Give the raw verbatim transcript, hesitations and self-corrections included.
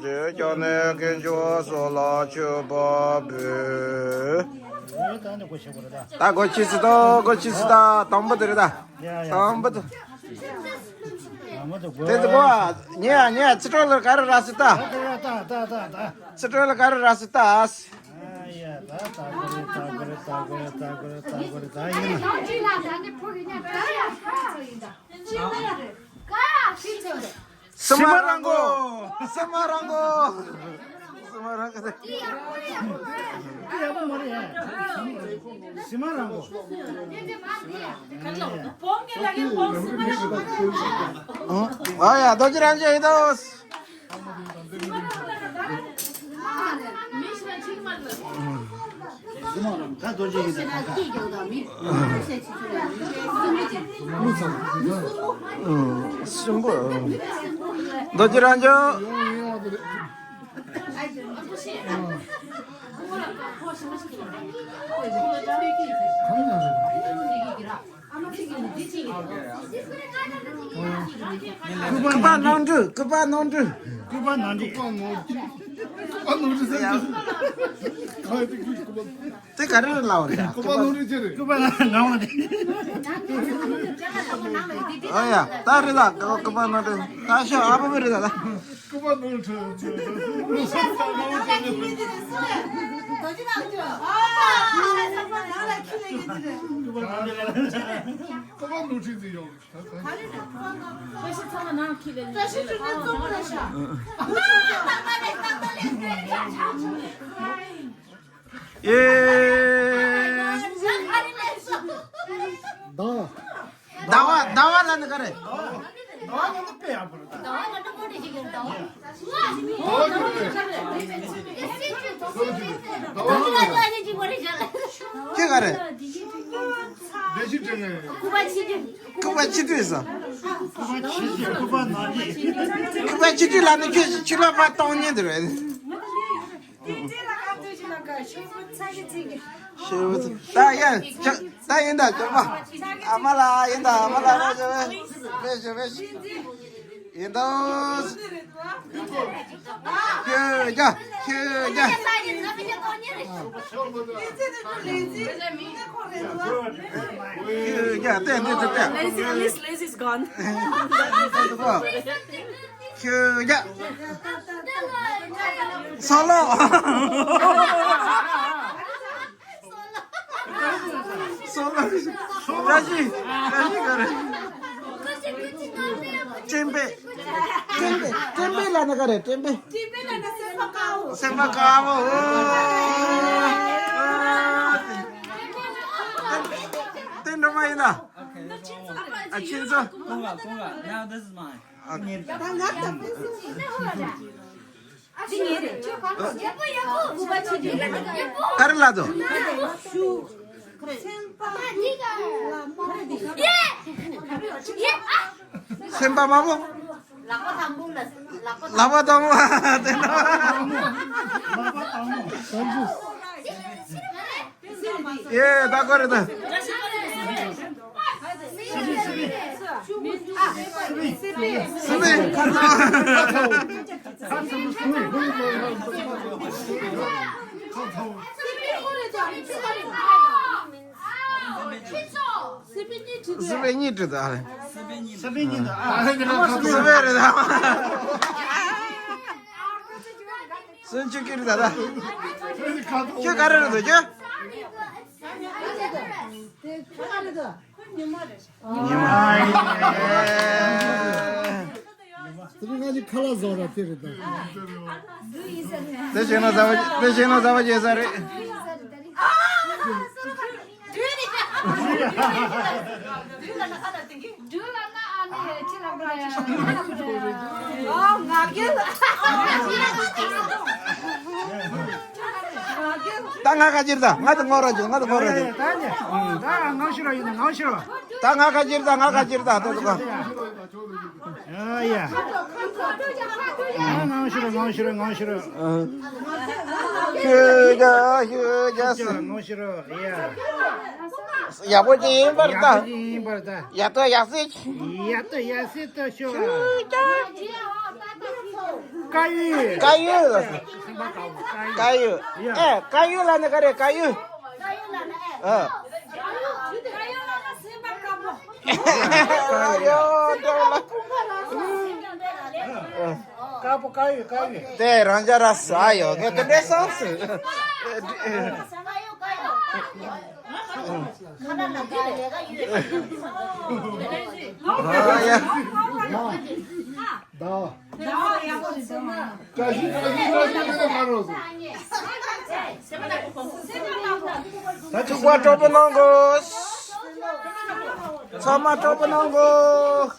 ཅེས་ཀྱང་ནས་དཀོན་མཆོག་སོགས་ལ་མཆོད་པ་འབུལ། ད་སྒོ་ཕྱེ་སྲིད་ད། སྒོ་ཕྱེ་སྲིད་ད། དང་པོ་དེ་རེད་ད། དང་པོ་དེ། དེ་ཚོ་གོ་ཉེ་ཡ་ཉེ་ཡ་ཚི་ཏྲོ་ལ་ག་རེ་ར་སྲིད་ད། ཚི་ཏྲོ་ལ་ག་རེ་ར་སྲིད་ད། སི་མ་རང་གོ། སི་མ་རང་གོ། སི་མ་རང་གོ། སི་མ་རང་གོ། ཨ་ཡ་རྡོ་རྗེ་རང་གོ་ཡིན་ད། གསུམ་པོ། རྡོ་རྗེ་རང་བྱུང་། སྐུ་པར་ནང་འདྲུད། སྐུ་པར་ནང་འདྲུད། སྐུ་པར་ནང་འདྲུད། སྐུ་པར་ནང་འདྲུད། སྐུ་པར་ནང་འདྲུད་ཟེར་གྱི། གང་ཡིན་དེ། སྐུ་པར། དེ་ག་རེ་ལབ་རེད། སྐུ་པར་ནང་འདྲུད་ཅི་རེད། སྐུ་པར་ནང་འདྲུད། ཨ་ཡ་ད་རེད་ད། སྐུ་པར་ནང་འདྲུད། ད་ཤོག་ཨ་ཕ་མི་རེད་ད། སྐུ་པར་ནང་འདྲུད། སྐུ་པར་ནང་འདྲུད་ཟེར་ཡོད། བཀྲ་ཤིས་ཚང་མ་ནང་ཁྱི་ལས་ལས། བཀྲ་ཤིས་ཆོས་སྒྲོན་གཙོ་བོ་རེད་ཤག་ཨེ། ཟླ་བ། ཟླ་བ་ཟླ་བ་ལ་ནི་ག་རེ། ཟླ་བ་ལ་ནི་དཔེ་ཡག་པོ་རེད། ཟླ་བ་ལ་ནི་དཔེ་ཡག་པོ་རེད། ཟླ་བ། ཁྱི་ག་རེ། སྐུ་པར་ཆེ་དུས་ཟ། སྐུ་པར་ཆེ་དུས། སྐུ་པར་ནང་གི། སྐུ་པར་ཆེ་དུས་ལ་ནི་ཁྱོད་ཕྱི་ལོགས་པར་གཏོང་ཉན་དུ་རེད། ཤེས་ད་ཡིན། ད་ཡིན་ད་ཅོག་པ། ཨ་མ་ལགས་ཡིན་ད། ཨ་མ་ལགས་བེ་ཤ་བེ་ཤ་བེ་ཤ་ཡིན་ད། ཁྱོད་རྒྱ། ཁྱོད་རྒྱ། ཁྱོད་རྒྱ། ཏན་ཏན་ཏན་ཏན། Lazy, at least Lazy is gone. ཁྱོད་རྒྱ། སོ་ལོ། སོ་ལོ། བཀྲ་ཤིས། བཀྲ་ཤིས་ག་རེ། སྤྲིན་པས། སྤྲིན་པས། སྤྲིན་པས་ལ་ནི་ག་རེ། སྤྲིན་པས། སྤྲིན་པས་ལ་ནི་སེམས་པ་དཀར་པོ། སེམས་པ་དཀར་པོ། ཨོ། དེ་འགྲོ་མ་ཡིན་ན། ཨ་ཁྱེད་ཚོ། ཁོང་ལ། ཁོང་ལ། Now this is mine. ཨ། ད་ང་ད་ཕུན་སུམ་ཚོགས། ཨ་ཅི་ཉེ་རེད། ཁྱོད་གང་ཡག་པོ་ཡག་པོ། སྐུ་པར་ཆེ་དུས། ག་རེ་ལབ་དོ། ཤུ། སེམས་པ། ཡེ། ཡེ། ཨ། སེམས་པ་དམར་པོ། ལག་པ་དང་པོ་ལ། ལག་པ་དང་པོ། དེ་ན། ལག་པ་དང་པོ། ཡེ། ད་གོ་རེད་ད། སི་པན། སི་པན་གཉིས་བྲིས་ད། སི་པན་གཉིས་ད། སི་པན་རེད་ད། སུན་ཆུ་ཀི་རེད་ད། ཁྱོད་ག་རེ་རེད་འདུག་ཁྱོད། ཉི་མ། དེ་རིང་ང་ཚོའི་ཁ་ལག་བཟོ་ར་དེ་རེད་ད། དེ་བྱས་ན་ཟ་བ། དེ་བྱས་ན་ཟ་བ་བྱེད་ས་རེད། ཨོ་ང་རྒྱལ། ད་ང་ཁ་ཅིར་ད། ང་ད་ངོ་ར་ཅིག་ང་ད་ངོ་ར་ཅིག་ད་ནི། ད་ངང་ཤི་ར་ཡིན་ན་ངང་ཤི་ར། ད་ང་ཁ་ཅིར་ད། ང་ཁ་ཅིར་ད། དེ་ཚོ་ག་ཨ་ཡ། ངང་ཤི་ར། ངང་ཤི་ར། ངང་ཤི་ར། ཤུ་རྒྱ། ཤུ་རྒྱ་སི། ངང་ཤི་ར། ཡ། ཡག་པོ་ཅིག་ཡིན་པར་ད། ཡག་པོ་ཅིག་ཡིན་པར་ད། ཡག་ཏུ་ཡག་སི། ཡག་ཏུ་ཡག་སི་ཏུ་ཤོག་ཤུ་རྒྱ། དཀར་ཡོལ། དཀར་ཡོལ་ལ། དཀར་ཡོལ། ཨེ། དཀར་ཡོལ་ལ་ནི་ག་རེ། དཀར་ཡོལ། ཨ། ཡོ། དཀར་པོ། དཀར་ཡོལ། དཀར་ཡོལ། དེ་རང་རྒྱ་ར་ས་ཡོ། ངས་དེ་འདྲའི་བསམ་སོང་། ཨ་ཡ། ཐུག་པ་སྤྲོ་པོ་གནང་དགོས། ཚང་མ་སྤྲོ་པོ་གནང་དགོས།